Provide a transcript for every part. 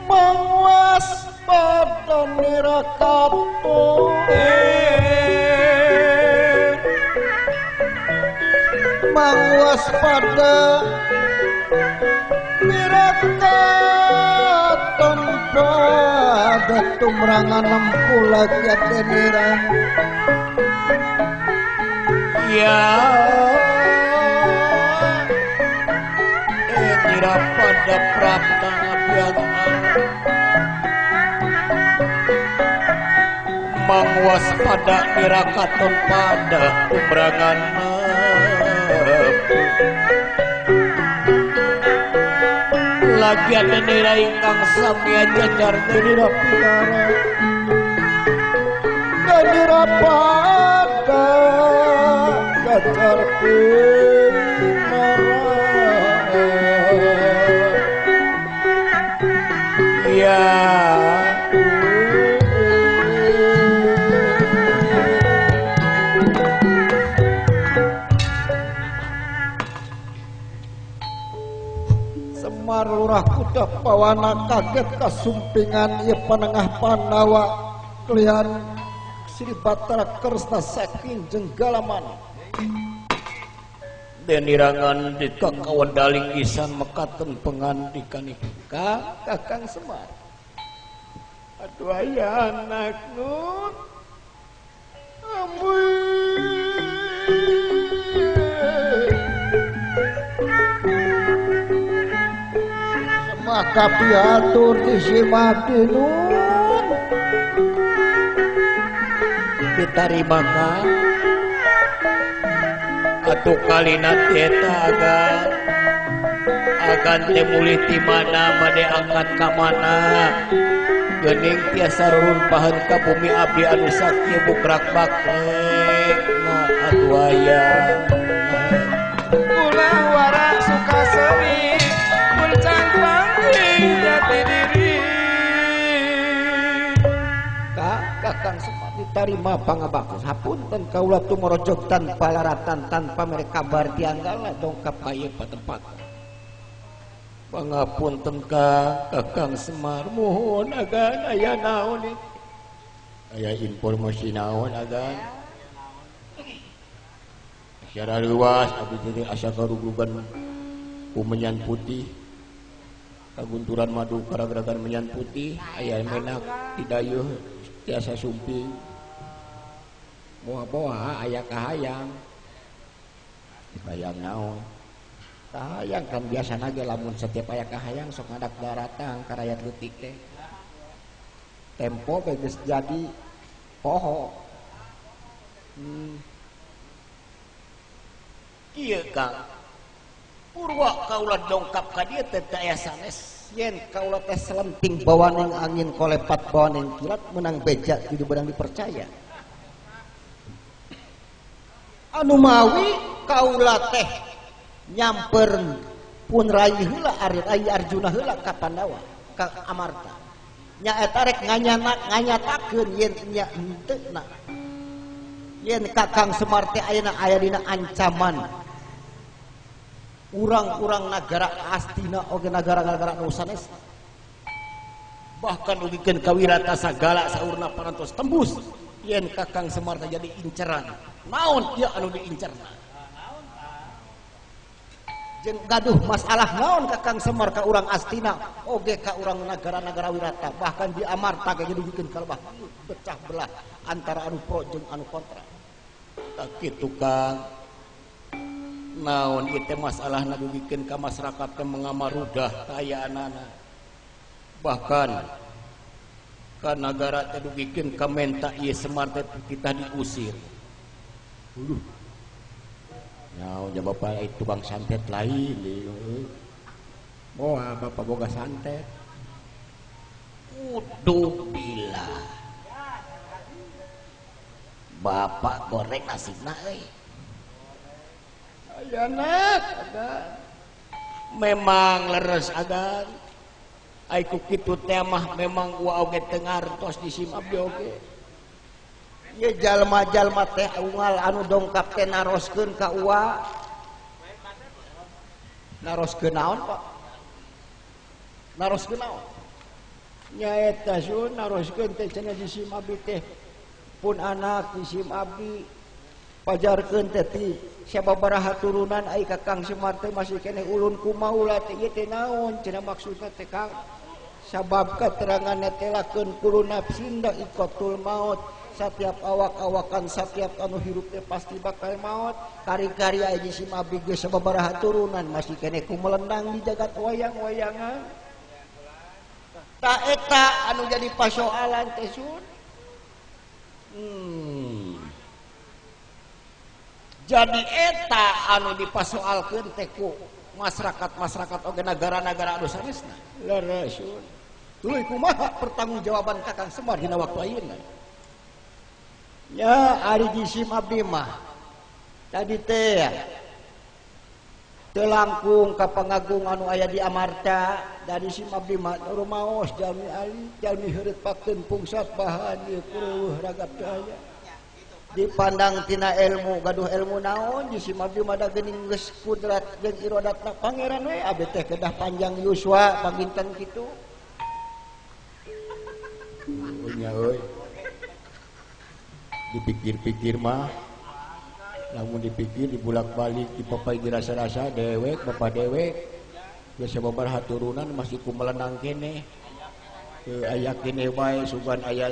Mangwaspada nirakaton mangwaspada nirakaton pada tumrangan nempuh lagi denira ya denira pada prapta abyan mangwaspada nirakaton pada tumrangan lagian denira ingkang sami jajar denira pinara denira pada jajar pinara ya Semar Lurah Kuda Pawana kaget kasumpingan ieu panengah Pandawa kelihan Sri Batara Kresna saking jenggalaman denirangan di kakawendaling isan mekaten pengandikan ka Kakang Semar. Aduh aya anak nun ambui maka piatur disimati nun ditarima ka atuh kalina eta agan agan teh mulih ti mana bade angkat ka mana geuning tiasa rurumpaheun ka bumi abdi anu sakieu bukrak bakrek na atuh aya ulah wara suka seri pulcang panggih jati diri ka Kakang Semar ditarima pangabakus hapunten kaula tumorojog tanpa laratan tanpa mere kabar tianggala dongkap ka ieu patempat pangapunten ka Kakang Semar muhun agan aya naon aya informasi naon agan secara luas abdi teh asa karugrugan ku menyan putih kagunturan madu karageragan menyan putih aya menak didayeuh tiasa sumping moa-moa aya kahayang hayang naon kahayang kan biasana ge lamun setiap aya kahayang sok ngadak daratang ka rakyat leutik teh tempo geus jadi poho kieu Kang Purwa kaula dongkap ka dieu teh teu aya sanes yen kaula teh selenting bawaning angin kolepat bawaning kilat menang beja kudu beunang dipercaya anu mawi kaula teh nyamper pun rai heula ari rai Arjuna heula ka Pandawa ka Amarta nya eta rek nganyatakeun yen nya henteu na yen Kakang Semar teh ayeuna aya dina ancaman urang-urang nagara Astina oge nagara-nagara nu sanes bahkan dugikeun ka Wirata sagala saurna parantos tembus yen Kakang Semar teh jadi inceran naon ieu anu diincerna jeung gaduh masalah naon Kakang Semar ka urang Astina oge ka urang nagara-nagara Wirata bahkan di Amarta ge dugikeun ka lebah pecah belah antara anu pro jeung anu kontra tak kitu Kang naon ieu teh masalahna dugikeun ka masyarakat teh mengamarudah kaayaanana bahkan ka nagara teh dugikeun ka menta ieu Semar teh kita diusir. Uluh. Nyaho ja bapak itu tukang santet lain deui. Moal bapak boga santet. Kudu bila. Bapak goreng nasibna euy. Aya agan. Memang leres agan. Ai ku kitu teh mah memang gua oge teu ngartos di sim abdi oge. Ieu jalma-jalma teh unggal anu dongkap teh naroskeun ka uwa. Naroskeun naon, Pak? Naroskeun naon? Nyaeta sun naroskeun teh cenah jisim abdi teh pun anak jisim abdi pajarkeun teh ti sababaraha turunan ai Kakang Semar teh masih keneh ulun kumaula teh ieu teh naon cenah maksudna teh Kang? Sabab keteranganna teh lakeun kullu nafsin dha'iqatul maut. Setiap awak-awakan setiap anu hirup teh pasti bakal maut. Kari-kari aya jisim abdi geus sababaraha turunan masih keneh kumelendang di jagat wayang-wayangan. Ta eta anu jadi pasoalan teh sun. Jadi eta anu dipasoalkeun teh ku masyarakat-masyarakat oge negara-negara anu sanesna. Leres sun. Tuluy kumaha pertanggungjawaban Kakang Semar dina waktu ayeuna? Ya ari jisim abdi mah tadi teh teu langkung ka pangagung anu aya di Amarta dari sim abdi mah rumaos jalmi ali jalmi heureut pakeun pungsat bahan ieu kureuh ragap teu aya dipandang tina ilmu gaduh ilmu naon jisim abdi mah da geuning geus kudrat jeung irodatna pangeran we abdi teh kedah panjang yuswa panginten kitu. Nya euy dipikir-pikir mah lamun dipikir dibulak-balik dipapai dirasa-rasa dewek bapak dewek geus sababaraha turunan masih kumelenang keneh teu aya keneh bae sugan aya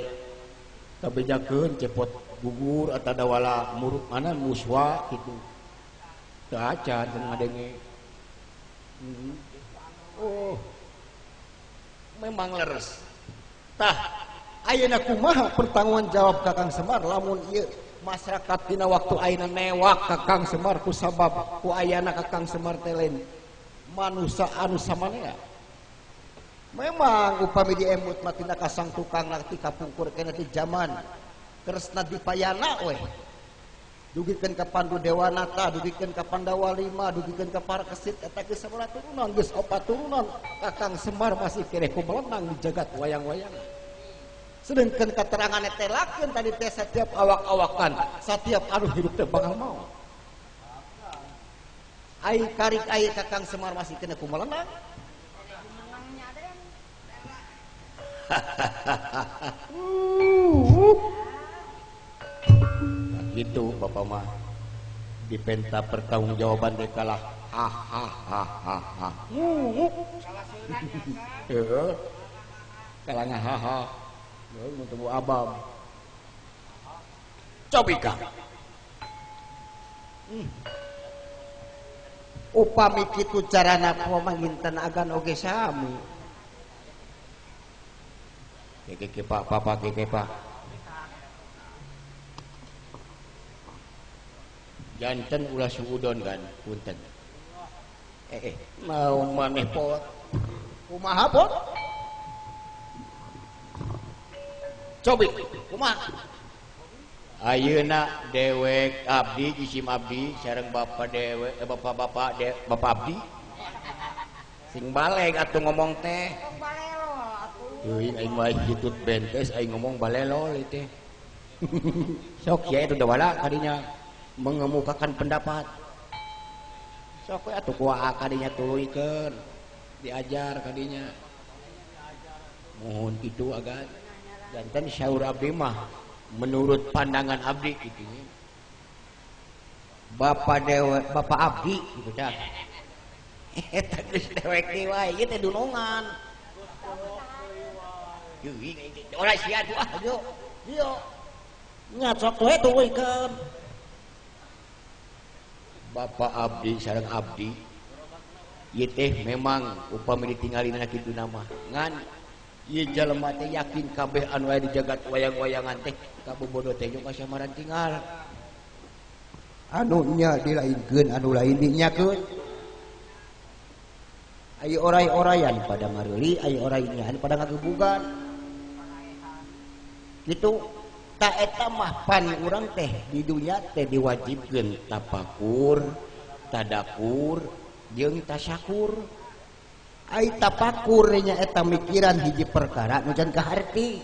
kabejakeun cepot gugur atawa dawala muruk mana muswa kitu teu acan teu ngadenge. Oh memang leres tah ayeuna kumaha pertanggungan jawab Kakang Semar lamun ieu masyarakat dina waktu ayeuna newak Kakang Semar ku sabab ku ayana Kakang Semar teh lain manusa anu samanea. Memang upami diemut mah tina kasang tukang ti kapungkur keneh ti zaman Kresna Dipayana weh dugikeun ka Pandu Dewanata dugikeun ka Pandawa 5 dugikeun ka Parkesit eta geus sabaraha turunan geus opat turunan Kakang Semar masih keneh kumelenang di jagat wayang-wayangan. Sedangkan keterangan teh lakeun tadi teh setiap awak-awakan setiap anu hirup teh bakal maot. Ai karik ai Kakang Semar masih kena kumelenang. Nah, gitu bapak mah dipenta pertanggungjawaban teh kalah ha ha ha ha ha. Heeh. Kalah ha ha. Tunggu abam. Cobi Kang. Upami kitu carana pamanginten agan oge sami. Keke Pak, papa keke Pak. Janten ulah suudon kan, punten. Mau maneh pot. Kumaha pot? Cobi kumaha? Ayeuna dewek abdi jisim abdi sareng bapa dewek bapak-bapak bapak abdi sing baleg atuh ngomong teh. Teuing aing mah hitut bentes aing ngomong balelol ieu teh. Sok ya itu dawala kadinya mengemukakan pendapat. Sok we atuh kuaa kadinya tuluykeun diajar kadinya. Mohon kitu agan. Janten syaur abdi mah menurut pandangan abdi gitu. Bapak dewe, bapak abdi gitu dah. Eta geus dewek deui wae ieu teh dunungan. Teuing ora sia tuh ah yo. Yo. Nya sok we tuluikeun. Bapak abdi sareng abdi ieu teh memang upami ditinggalina kitu mah ngan ieu jalma teh yakin kabeh anu aya di jagat wayang-wayangan teh kabobodo teh jeung kasamaran tinggal. Anu nya dilainkeun anu lain dinyakeun. Aya oray-orayan pada ngareuli, aya oray-nyahan pada ngagebugan. Kitu ta eta mah pan urang teh di dunya teh diwajibkeun tapakur, tadakur, jeung tasyakur. Ai tapakur nya eta mikiran hiji perkara nu can kaharti.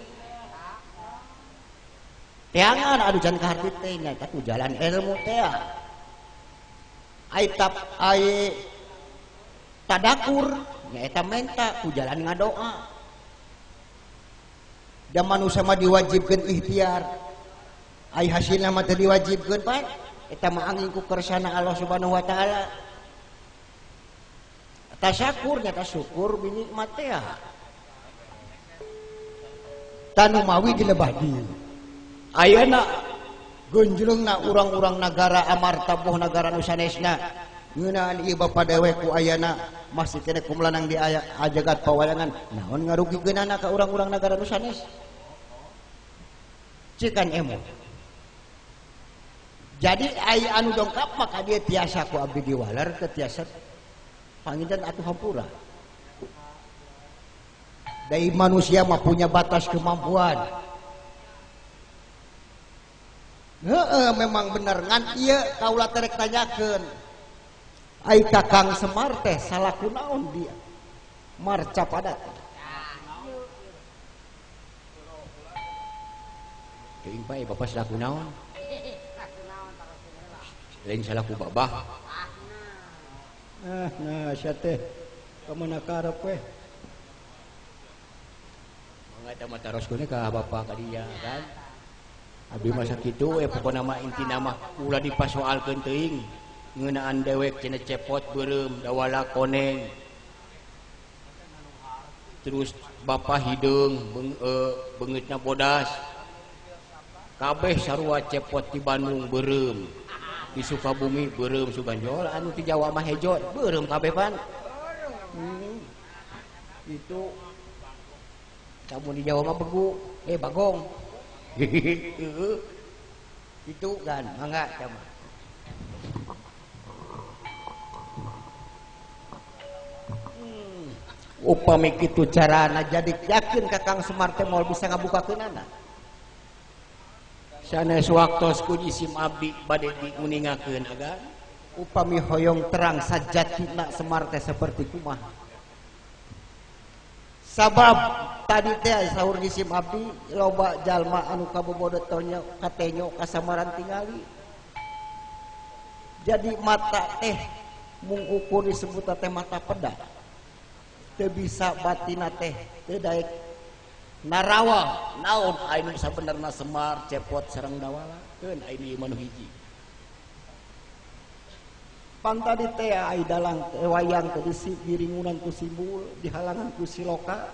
Teangan anu can kaharti teh nyaeta ku jalan ilmu teh. Ai tap ai tadakur nyaeta menta ku jalan ngadoa. Da manusia mah diwajibkeun ikhtiar. Ai hasilna mah teu diwajibkeun pan. Eta mah angin ku kersana Allah Subhanahu wa taala. Tasyakur nyata syukur binikmat teh. Tanu mawi di lebah dieu. Ayeuna gonjlengna urang-urang nagara Amarta boh nagara nu sanesna ngeunaan ieu bapa dewek ku ayana masih keneh kumelanang di aya ajagat pawayangan naon ngarugikeunana ka urang-urang nagara nu sanes cekan emo. Jadi ai anu dongkap maka dia tiasa ku abdi diwaler ke tiasa panginten atuh hampura. Dari manusia mah punya batas kemampuan. Heeh, memang bener ngan ieu kaula terek tanyakeun. Ai Kakang Semar teh salaku naon dia? Marca padat. Teuing pae bapak salaku naon? Lain salaku babah. Ah, nah sia teh kamana karep we? Mangga eta mah taroskeun ka bapak ka dia kan. Abdi mah sakitu we pokona mah intina mah ulah dipasoalkeun teuing ngeunaan dewek cenah cepot beureum dawala koneng. Terus bapa hideung beungeutna bodas. Kabeh sarua cepot di Bandung beureum. Di Sukabumi beureum Suganjol anu ti Jawa mah hejo beureum kabeh pan. Itu kamu di Jawa mah begu bagong. Itu kan mangga sama. Upami kitu carana jadi yakin Kakang Semar teh moal bisa ngabukakeunana. Sanes waktos ku jisim abdi bade diuningakeun agan. Upami hoyong terang sajatina Semar teh seperti kumaha. Sabab tadi teh sahur jisim abdi loba jalma anu kabobodo tonyo katenyo kasamaran tingali. Jadi mata teh mung ukur disebut teh mata peda. Teu bisa batina teh teu daek narawa naon anu sabenerna Semar cepot sareng dawala keun aya ieu mah nu hiji. Pan tadi teh ai dalang teh wayang teh diringunan ku simbul dihalangan ku siloka.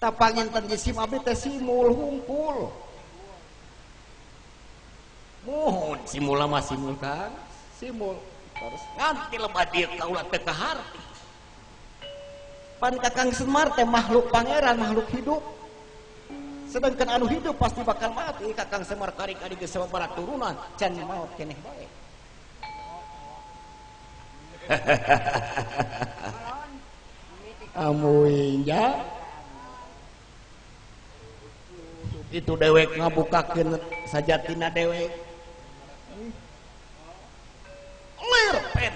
Tapanginten jisim abdi teh simul hungkul. Mohon simul mah simul kan simul terus nganti lebat dieu kaula teu kaharti. Pan Kakang Semar teh makhluk pangeran, makhluk hidup. Sedangkan anu hidup pasti bakal mati. Kakang Semar kari-kari geus sababaraha turunan can maot keneh bae. Amuy nya itu dewek ngabukakeun sajatina dewek. Lir pen.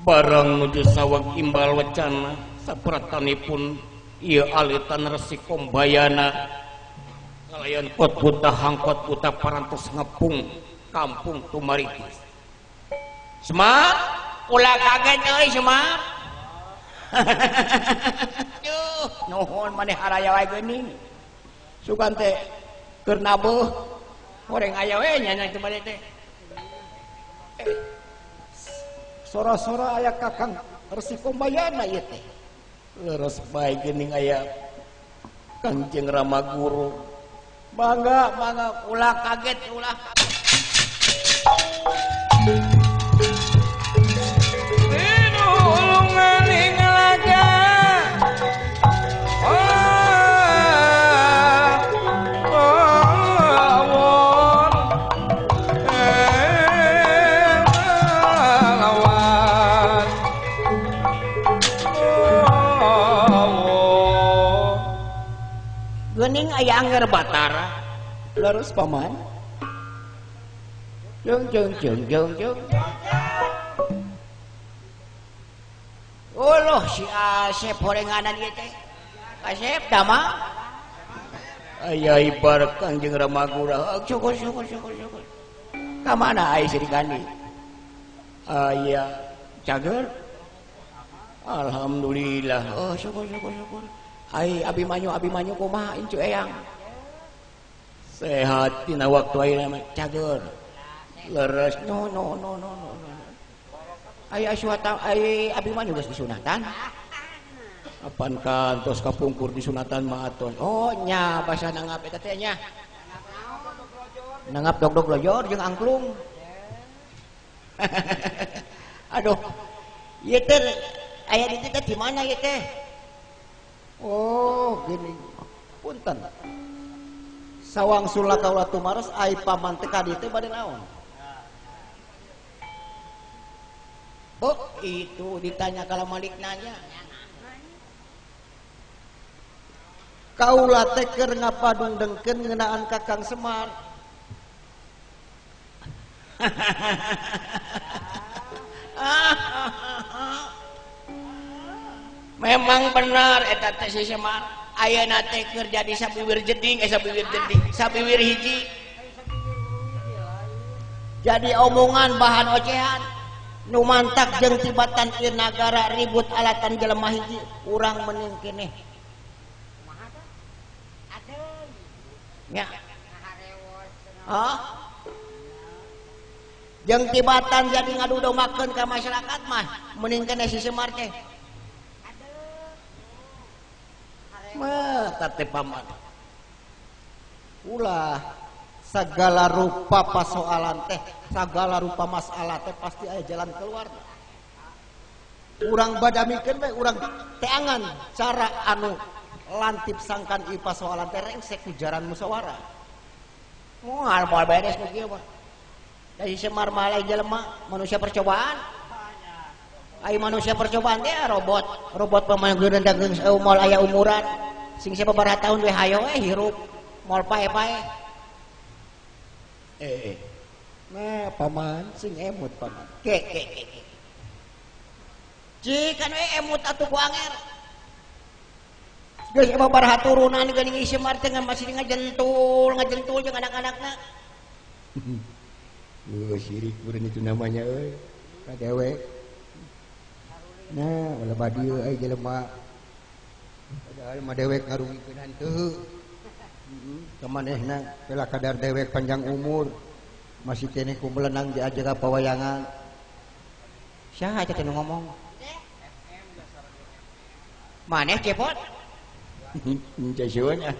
Barang nuju saweg imbal wacana sapratanipun ieu alitan Resi Kombayana kalayan kot buta hangkot buta parantos ngepung kampung Tumaritis. Semar ulah kaget euy Semar. Duh, nuhun maneh haraya wae geuning. Sugan teh keur nabeuh goreng aya we nya nya teh bade teh. Sora-sora aya Kakang Resi Kombayana ieu teh. Leres bae geuning aya Kangjeng Rama Guru. Mangga mangga ulah kaget ulah kaget. Geuning aya Angger Batara. Leres paman. Jeung jeung jeung jeung jeung. Uluh si Asep horenganan ieu teh. Asep damang. Aya ibar Kangjeng Rama Gurah. Syukur syukur syukur syukur. Ka mana ai Sri Kandi? Aya cager. Alhamdulillah. Oh syukur syukur syukur. Ai Abimanyu kumaha incu eyang? Sehat dina waktu ayeuna mah cager. Leres no no no no no. Ai aswata ai Abimanyu geus disunatan. Apan kantos kapungkur disunatan mah aton. Oh nya basa nanggap eta teh nya. Nanggap dog-dog lojor jeung angklung. Aduh. Ieu teh aya di teh di mana ieu teh? Oh, gini. Punten. Sawang sula kaula tumaros ai paman teh ka dieu teh bade naon? Oh, itu ditanya kalau Malik nanya. Kaula teh keur ngapadungdengkeun ngeunaan Kakang Semar. Memang benar eta teh si Semar. Ayeuna teh keur jadi sabiwir jeding, sabiwir jeding, sabiwir hiji. Jadi omongan bahan ocehan. Nu mantak jeung tibatan ieu nagara ribut alatan jelema hiji, urang mending keneh. Nya. Hah? Jeung tibatan jadi ngadu dombakeun ka masyarakat mah, mending keneh si Semar teh. Mah teh paman. Ulah segala rupa pasoalan teh, segala rupa masalah teh pasti aya jalan keluar. Urang badamikeun we, urang teangan cara anu lantip sangkan ieu pasoalan teh rengsek ku jaran musyawarah. Moal moal beres ku kieu mah. Da si Semar mah lain jelema, manusia percobaan. Ai manusia percobaan teh robot, robot pamanggeun dageung moal aya umuran. Sing sababaraha tahun we hayo we hirup, moal pae-pae. Nah, paman sing emut paman. Ke ke ke. Cik kan we emut atuh ku anger. Geus sababaraha turunan geuning si Semar teh masih ngajentul, ngajentul jeung anak-anakna. Eueuh sirik beureun itu namanya euy. Ka dewek. Nah, ulah badieu euy jelema. Padahal mah dewek ngarugikeun henteu. Ka manehna pela kadar dewek panjang umur. Masih keneh ku melenang diajar ka pawayangan. Saha eta teh nu ngomong? Maneh cepot? Henteu sieun ah.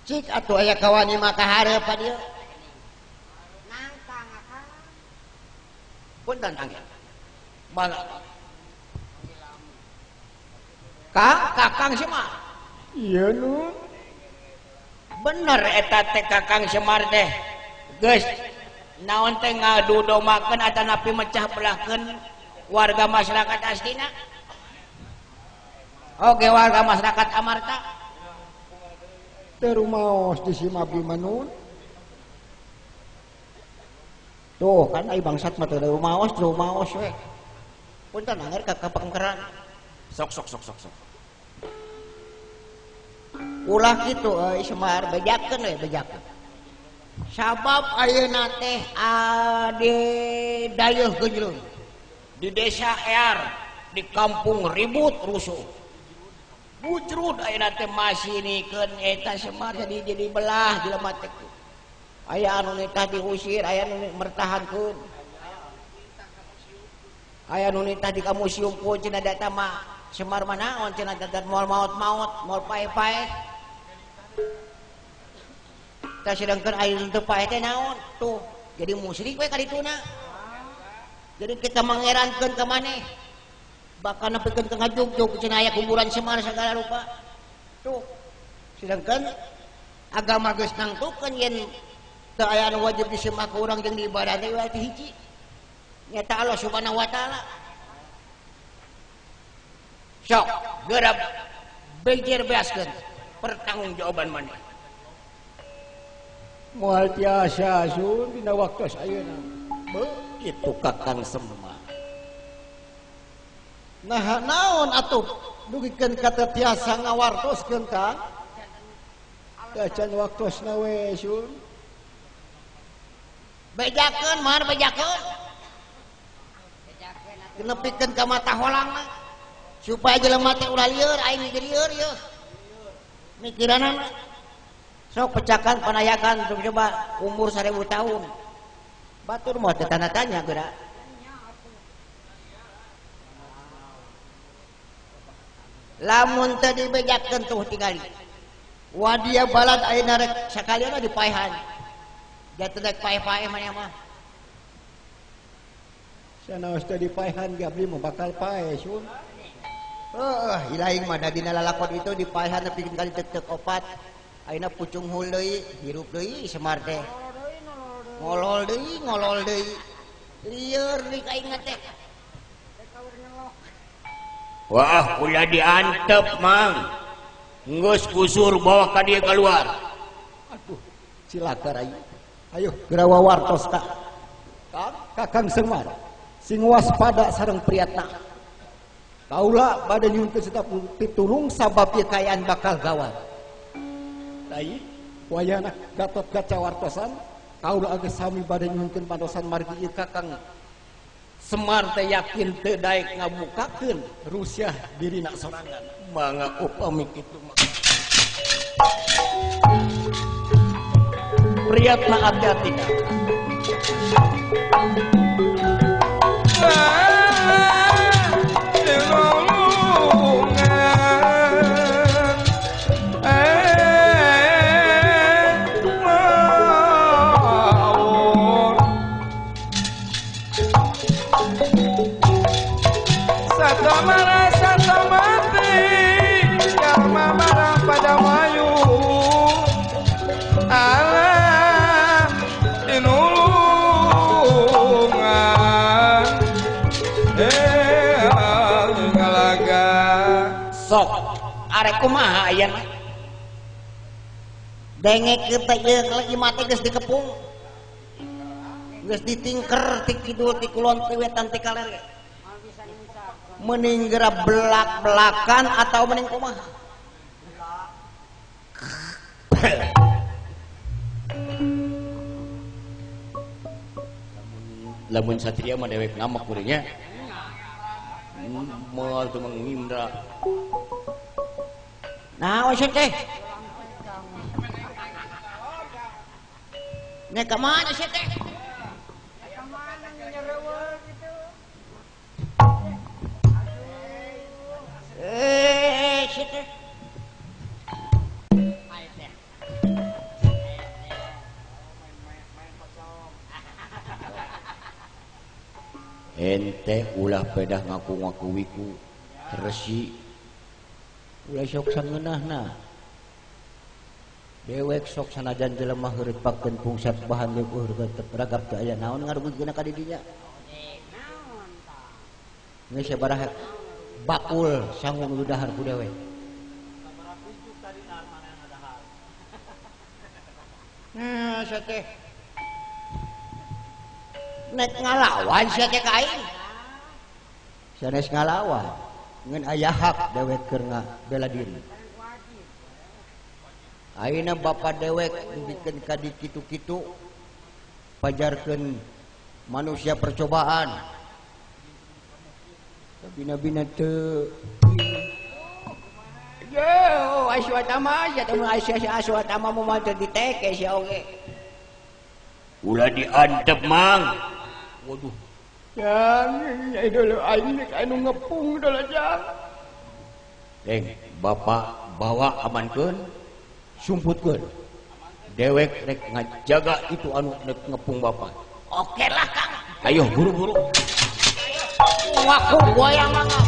Cik atuh aya kawani mah ka hareup ka dieu. Nangtang akang. Punten angin. Mangga. Kang, Kakang Semar. Iya nu. Bener eta teh Kakang Semar teh. Geus naon teh ngadu dombakeun atanapi mecah belahkeun warga masyarakat Astina. Oke warga masyarakat Amarta. Teu rumaos di si Mabdi Manun. Tuh kan ai bangsat mah teu rumaos, teu rumaos we. Punten anger ka kapangkeran. Sok sok sok sok sok. Ulah kitu euy Semar, bejakeun we bejakeun. Sabab ayeuna teh ade dayeuh gejlung di desa Ear, di kampung ribut rusuh. Bujrud ayeuna teh masih nikeun eta Semar jadi belah jelema teh. Aya anu nitah diusir, aya anu mertahankeun. Aya anu nitah di ka museum pun cenah data mah Semar mah naon cenah data moal maot-maot, moal pae-pae. Tah sedangkeun aya nu teu pae teh naon? Tuh, jadi musyrik we ka dituna. Jadi kita mangerankeun ka maneh. Bahkan nepikeun ka ngajugjug cenah aya kuburan Semar segala rupa. Tuh. Sedangkan agama geus nangtukeun yen teu aya anu wajib disembah ku urang jeung diibadah teh we hiji. Nyata Allah Subhanahu wa taala. Sok geura bejer beaskeun pertanggungjawaban maneh. Moal tiasa sun dina waktu ayeuna. Beuh itu Kakang Semar. Nah naon atuh dugikeun ka teu tiasa ngawartoskeun Kang? Acan waktosna we sun. Bejakeun mar bejakeun. Nepikeun ka mata holangna supaya jelema teh ulah lieur aing ge lieur yeuh. Mikiranana sok pecakan panayakan coba umur 1000 tahun. Batur mah teu tanda tanya geura. Lamun teu dibejakeun tuh tingali. Wadia balad ayeuna rek sakalian dipaehan. Jatuh rek paeh-paeh maneh mah. Sanaos teu dipaehan ge abdi mah bakal paeh sun. Heuh, ilaing mah da dina lalakon itu dipaehan nepi kali tek-tek opat. Ayeuna pucung hul deui, hirup deui Semar teh. Ngolol deui, ngolol deui. Lieur deui ka aing teh. Wah, ulah diantep, Mang. Geus kusur bawa ka dieu keluar. Aduh, cilaka rai. Ayo geura wawartos ka. Kakang Semar. Sing waspada sareng priyatna. Kaula bade nyuhunkeun setap pitulung sabab ieu kaayaan bakal gawat. Rai, wayahna Gatot Kaca wartosan, kaula geus sami bade nyuhunkeun pantosan margi ieu Kakang Semar teh yakin teu daek ngabukakeun rusiah dirina sorangan. Mangga upami kitu mah. Priyatna hati-hati. Sok arek kumaha ayeuna dengek teh ieu imah teh geus dikepung geus ditingker ti kidul ti kulon ti wetan ti kaler mending geura belak-belakan atau mending kumaha lamun satria mah dewek ngamak kuringnya moal teu mengindra. Nah, sia teh? Nek ka mana sia teh? Ka mana nyereweul kitu? Eh, sia teh. Ente ulah pedah ngaku-ngaku wiku resi ulah sok sangeunahna dewek sok sanajan jelema heureut pakeun pungsat bahan leueur ragap teu aya naon ngarugikeun ka didinya geus sabaraha bakul sangu nu dahar ku dewek nah sia teh nek ngalawan sia teh ka aing sanes ngalawan ngan aya hak dewek keur ngabela diri ayeuna bapa dewek dugikeun ka di kitu-kitu pajarkeun manusia percobaan bina-bina teu yo aswatama sia teh aswatama moal teu diteke sia oge ulah diantep Mang. Waduh. Jang, nyai dulu aing rek anu ngepung dulu jang. Deng, bapak bawa amankeun, sumputkeun. Dewek rek ngajaga itu anu rek ngepung bapak. Oke lah Kang. Ayo buru-buru. Ngaku goyang mangga.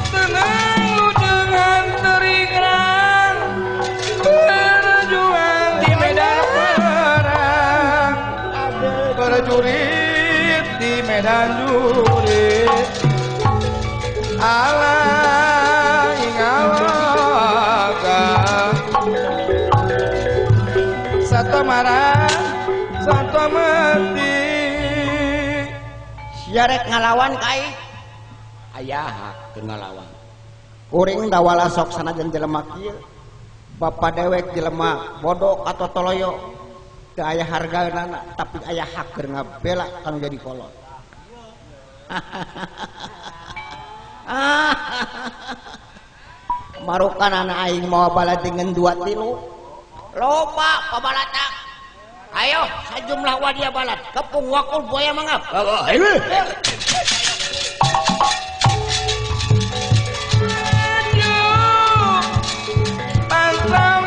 Tenang lu dengan teringrang berjuang di medan perang, prajurit di medan jurit, Allah ingalaga satu marah satu mati. Siarek ngalawan kai ayah hak ngalawan kuring dawala sok sanajan jelema kieu Bapak dewek jelema bodoh atau toloyo teu aya hargana tapi aya hak keur ngabela kanu jadi kolot. Marukan anak aing mawa balad dengan 2 3 loba pabalata. Ayo sajumlah wadia balad kepung wakul buaya mangap. Ayo.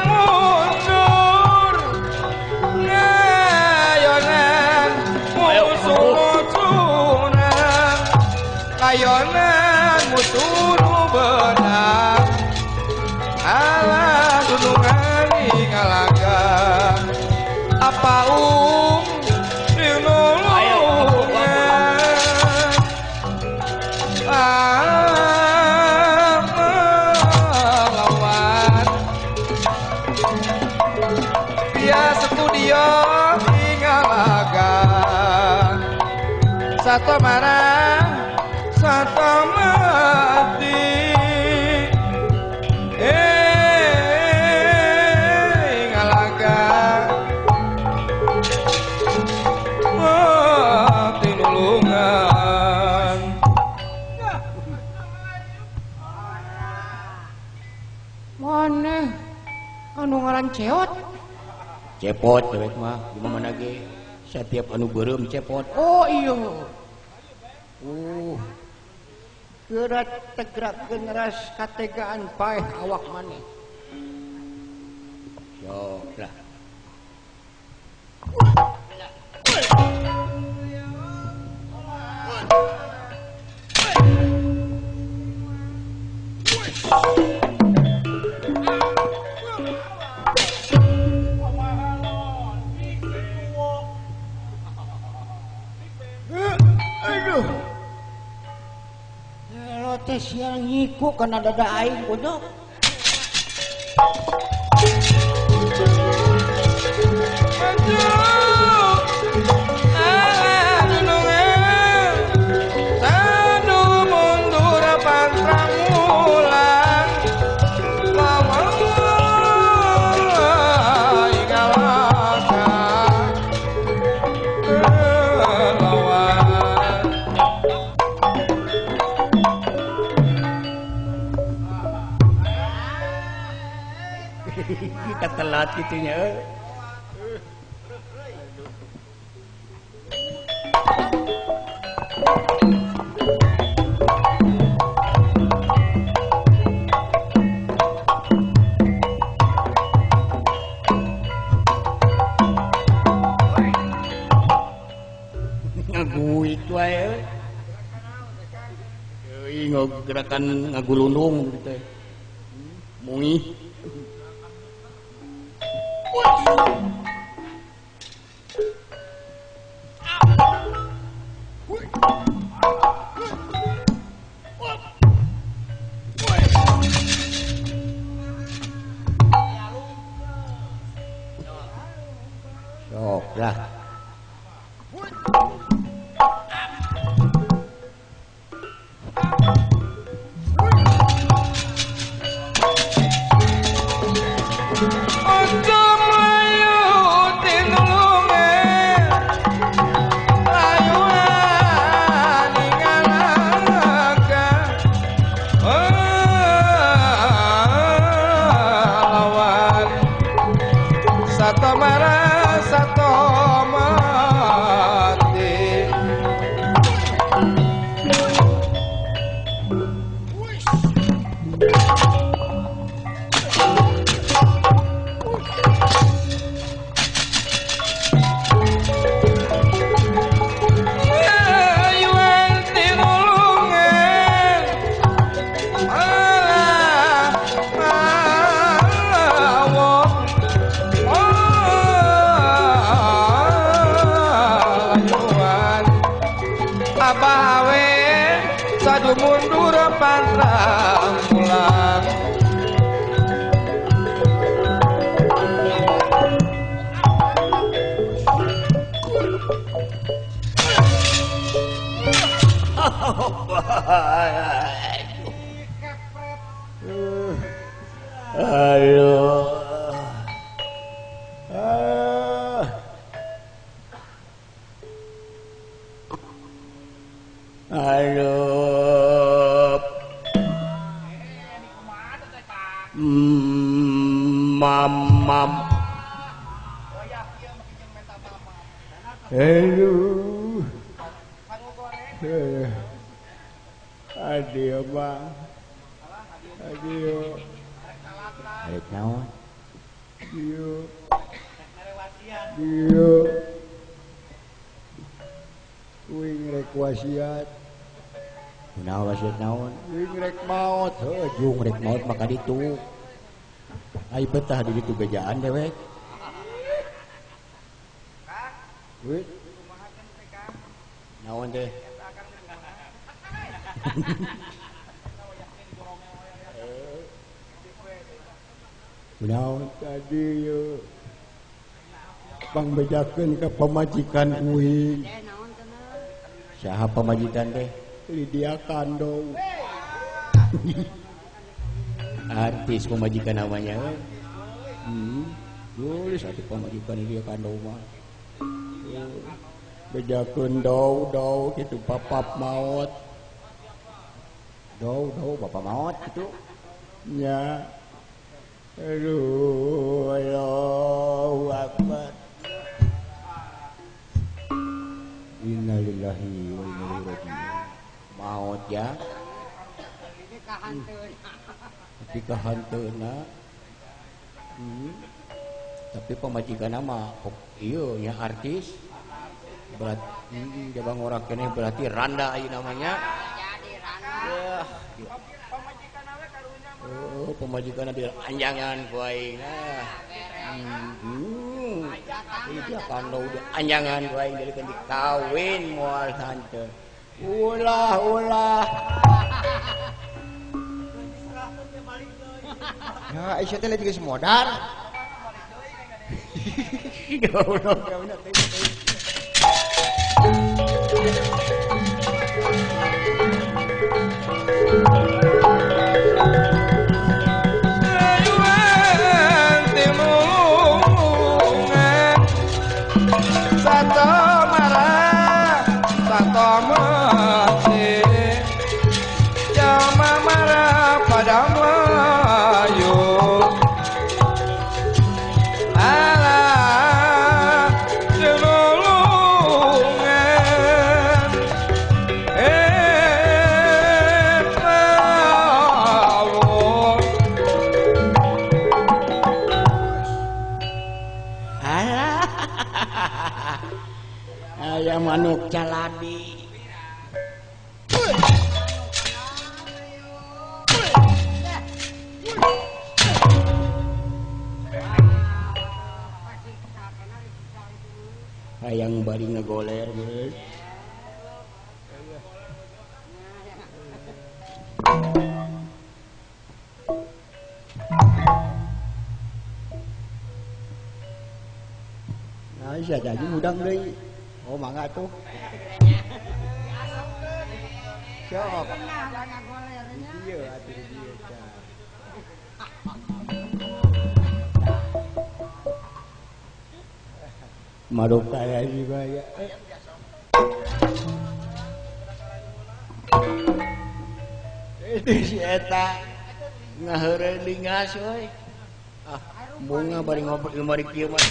Mundur ngayonan musuh curang kayonan musuh benang ala dunungan ngalaga apa dinulungan lawan dia studio ngalaga satu marah satu mati ngalaga mati nulungan. Maneh anu ngaran ceot? Cepot dewek mah di mana ge setiap anu beureum cepot. Oh iya. Geura tegrakeun ras kategaan paeh awak maneh. Sok lah. Aduh. Teh siang nyiku kana dada aing goblok. Sadu mundur pantramulan lawan ngalaka lawan. Kita telat gitunya. Ngaguit wae. Euy gerakan ngagulundung gitu. Mungi. Sok lah. Satu marah satu mati. Layuan tinulungan alah awong Abah awe sadu mundur pantrang pulang. Aduh. Aduh. Mam. Aduh. Aduh, Bang. Aduh. Arek naon? Dieu. Dieu. Uing rek wasiat. Kunaon wasiat naon? Uing rek maot. Heuh, jung rek maot maka ditu. Ai betah di ditu bejaan dewek. Wih. Naon teh? Kunaon tadi yeuh. Pangbejakeun ka pamajikan uing. Saha pamajikan teh? Lydia Kandou. Artis pamajikan namanya. Tulis atuh pamajikan Lydia Kandou mah. Bejakeun dau-dau kitu papap maot. Dau-dau bapak maot kitu. Nya. Aduh, Allahu Akbar. Innalillahi wa inna ilaihi raji'un. Maot ya. Tapi kahanteuna. Tapi pamajikan mah ieu nya artis. Berat jabang ora keneh berarti randa ieu namanya. Wah. Oh, pamajikan di anjangan ku aing. Iya kandau di anjangan ku aing jadi kan dikawin moal hanteu. Ulah ulah. Ya Aisyah teh lagi geus modar. Goblok. Manuk caladi. Hayang bari ngegoler geus. Nah, sia jadi hudang deui. Oh mangga tuh. Sok. Iya atuh dieu tah. Maruk kaya juga ya. Itu si eta ngaheureuy lingas euy. Ah, bunga bari ngobrol mari kieu mah.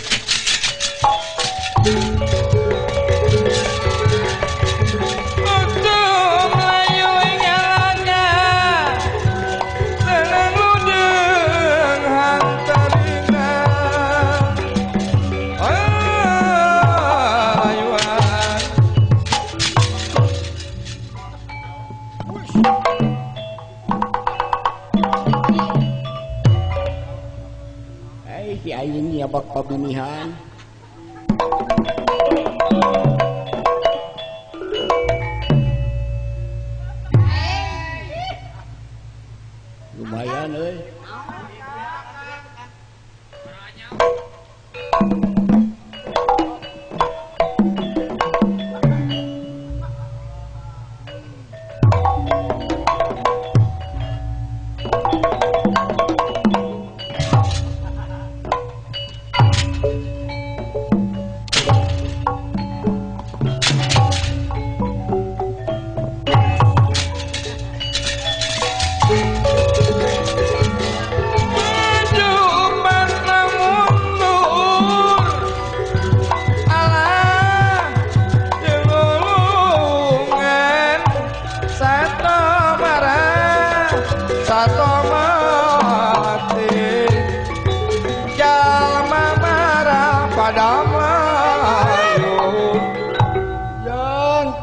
Bak pabinihan lumayan euy.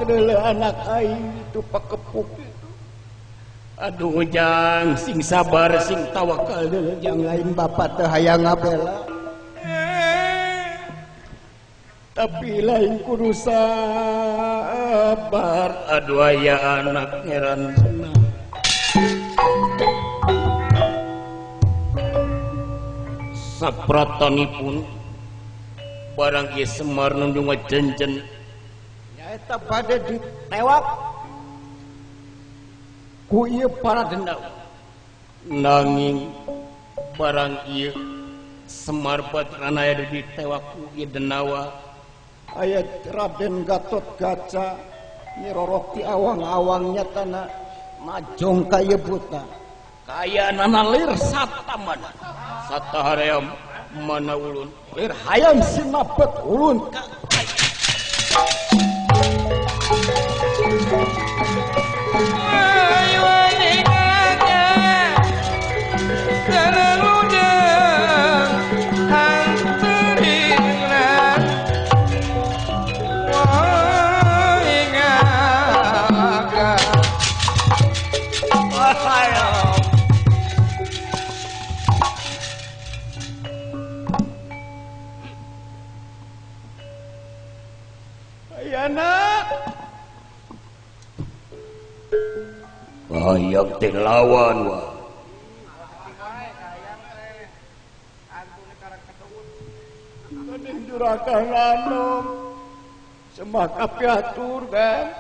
deuleu anak aing itu pakepuk itu. Aduh jang sing sabar sing tawakal deuleu jang lain bapak teh hayang ngabela. Tapi lain kudu sabar. Aduh aya anak ngeran senang. Sapratanipun barang ieu Semar nundung ngajenjen nyaeta bade ditewak ku ieu para dendam. Nanging barang ieu Semar Badranaya ditewak ku ieu denawa aya Raden Gatot Kaca nyirorok ti awang-awangnya tanah majong ka ieu buta kaya nana lir sataman satahaream mana ulun lir hayam sinabet ulun ka hayang teh lawan wa geuning juragan anom semah kapiatur kan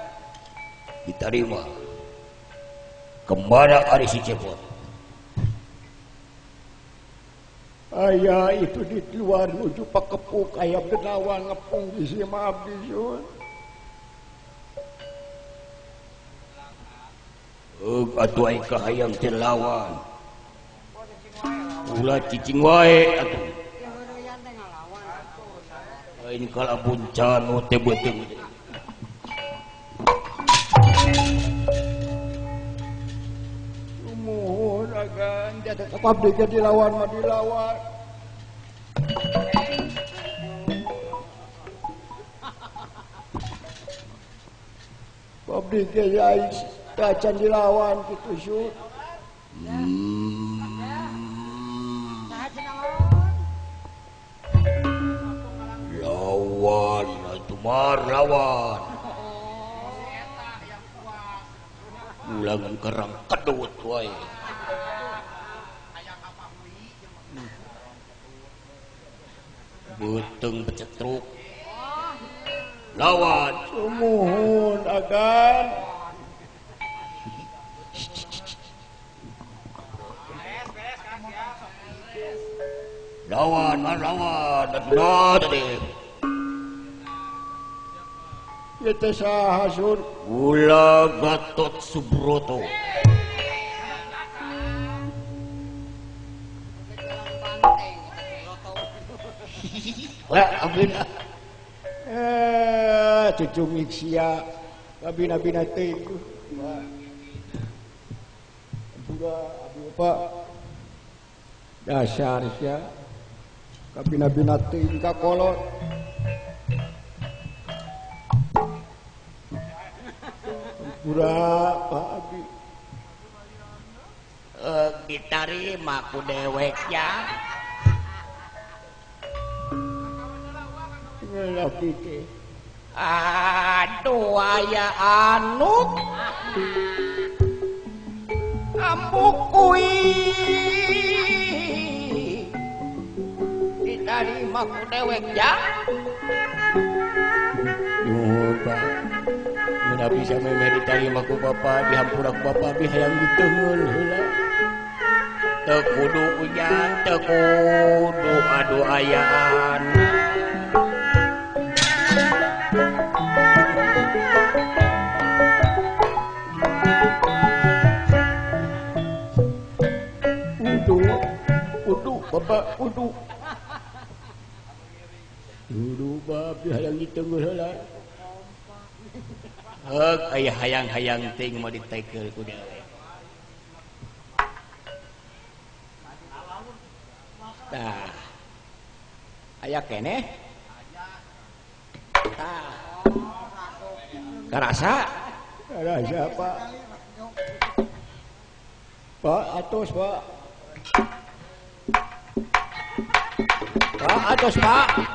diterima kemana ari si Cepot aya itu di luar nuju pakepuk aya benawa ngepung di si abdi sun. Atuh aing kahayang teh lawan. Ulah cicing wae atuh. Lain kalabun canu teh beuteung. Sumuhun agan tetep abdi ge dilawan mah dilawan. Abdi ge aing acan dilawan kitu syut. Lawan atuh mar lawan. Ulangan kerang kedut wae. Beuteung becetruk. Lawan sumuhun agan. Lawan, lawan, lawan tadi. Ieu teh saha sun? Gula Gatot Subroto. Wah, ampun. Cucungik sia kabina-bina teuing. Ampura abdi Pak. Dasar sia. Kabina-bina teuing ka kolot. Ampura Pak abdi. Ditarima ku dewek ya. Ngelaki teh. Aduh aya anuk. Ambuk kui. Ditarima ku dewek ya. Nuhun Pak. Mun abdi samemeh ditarima ku Bapak, dihampura ku Bapak abdi hayang diteungeul heula. Teu kudu ujang, teu kudu aduh ayaan. Udu, udu, Bapak, udu. Udu, Bapak, hayang diteungeul heula. Heuk aya hayang-hayang teuing mah ditekeul ku dewe. Tah. Aya keneh? Tah. Karasa? Karasa Pak. Pak atos Pak. Pak atos Pak.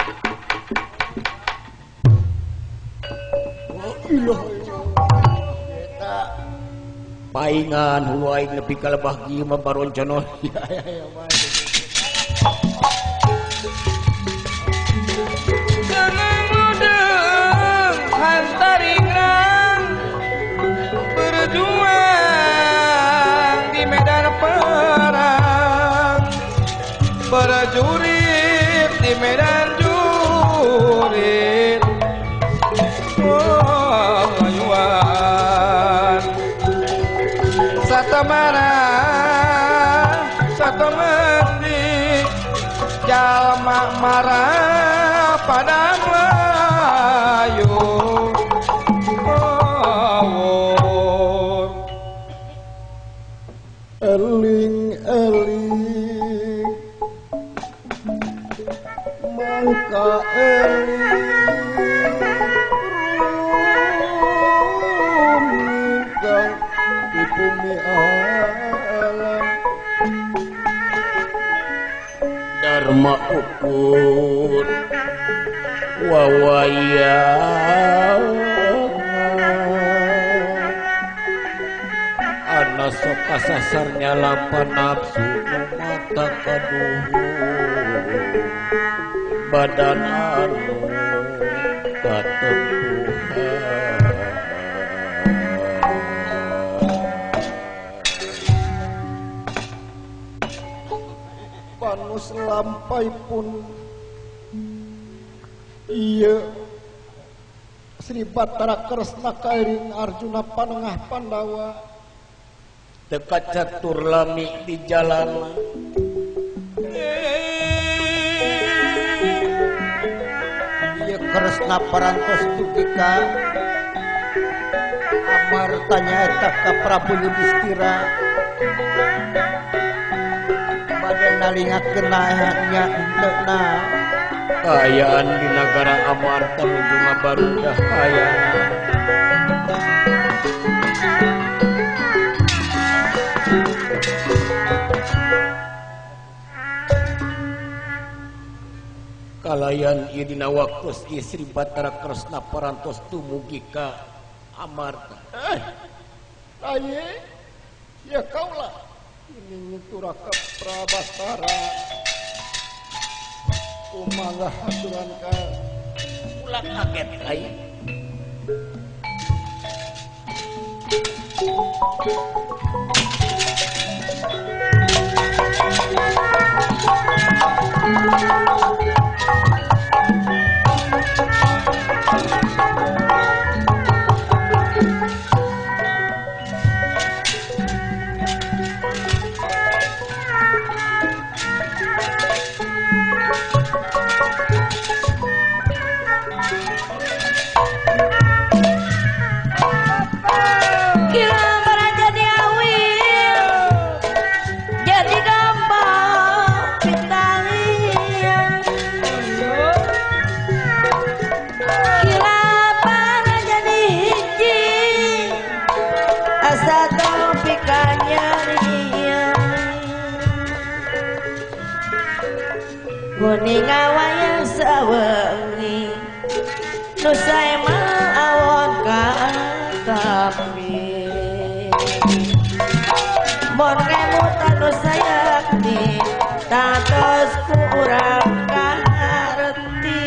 Oh ilah. Eta paingan hulu aing nepi ka lebah kieu mah baroncono. Ya ya ya Pak. Berjuang di medan perang, prajurit di medan jurit, oh, satu mana satu mandi jalma marah pada Melayu. Eling eling mangka eling rumikang di bumi alam Dharma ukur wawaya ana sok kasasarnya lampa nafsu mata kaduhu badan anu katempuhan. Panus lampai pun iya Sri Batara Kresna kairing Arjuna panengah Pandawa teka catur lami di jalan. Iya Kresna parantos dugi ka Amarta nyaeta ka Prabu Yudhistira bade nalingakeun nya henteu kaayaan di nagara Amarta nuju ngabarudah kaayaan. Kalayan ieu dina waktos ieu Sri Batara Kresna parantos tumugi ka Amarta. Aye, ya kaulah ini nyituraka Prabastara. Kumaha aturan ka ulah kaget aing. Kuning awayang sewengi nu saema awon katapi mon kemutan nu sayakti tatos ku urang kaharti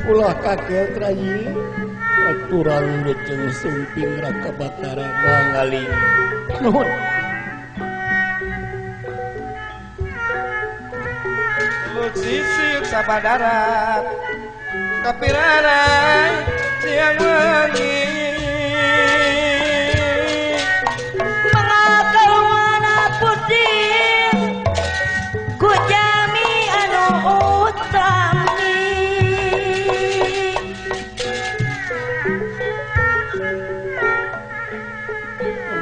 ulah kaget rayi aturan leuceung sumping Raka Batara mangaling nuhun. Sisik sabadarat kapirarai siang wengi mangakawana putih ku jami anu utami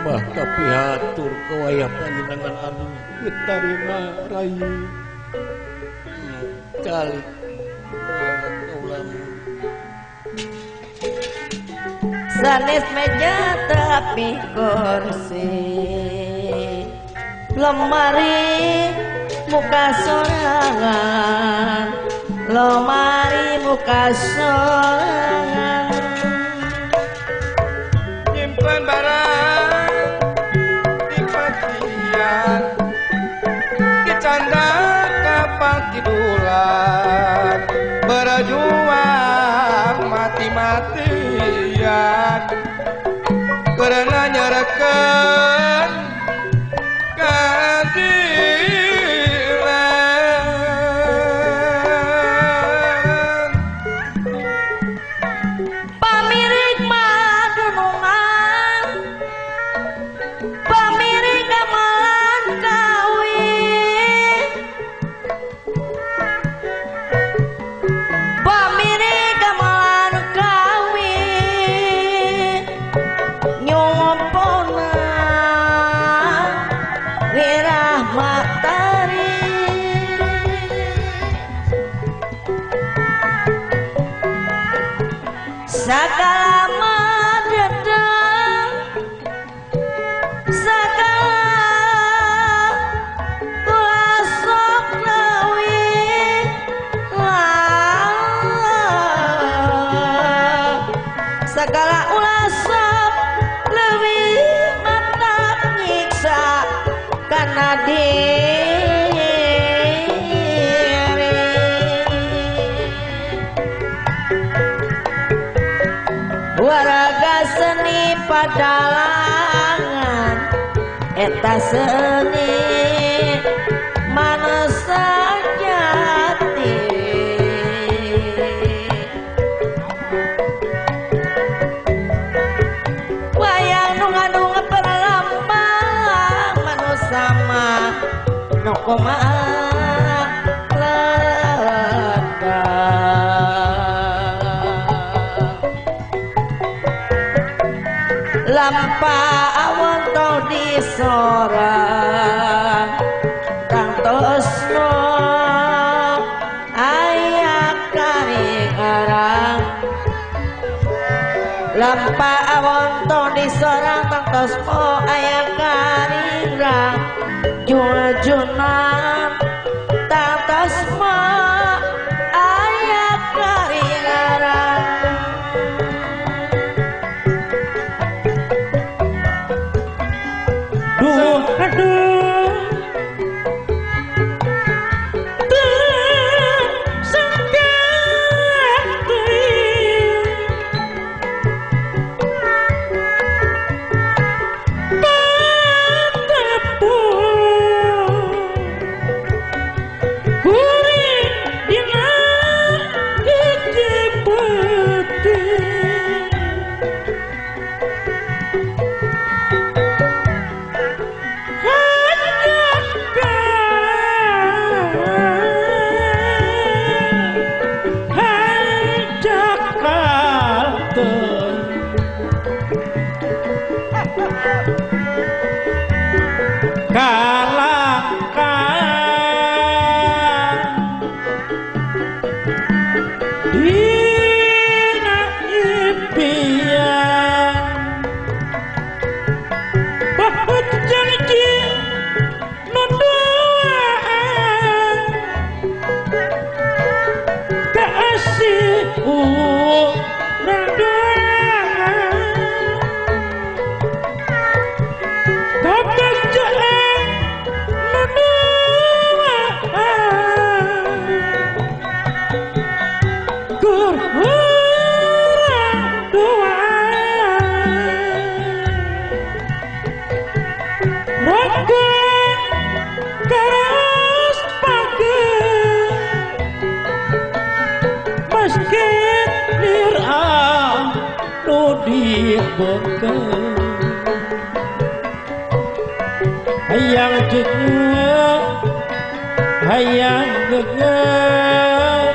mah kapihatur kawayah panjenengan anu ditarima rayi kali. Sanes meja tapi kursi lemari muka sorangan lemari muka sorangan nyimpen barang di patian dicanda kapal kidulan berjuang mati-matian karena nyereken keadilan. Pamirik madunungan pamirik gamelan kawin pamirik gamelan kawin nyompona wirah matari sakala madedeng sakala lasok leuwih sakala ulasok leuwih mata nyiksa kana diri waraga seni padalangan eta seni manusia jati wayang nu ngandung perlambang manusia mah nu kumaha lampa awon tong disorang tangtosno aya karing-arang lampa awon tong disorang tangtosno aya karingrang jujunan tangtosno aya karingrang. Duh, aduh, hayang jenguk hayang gegek.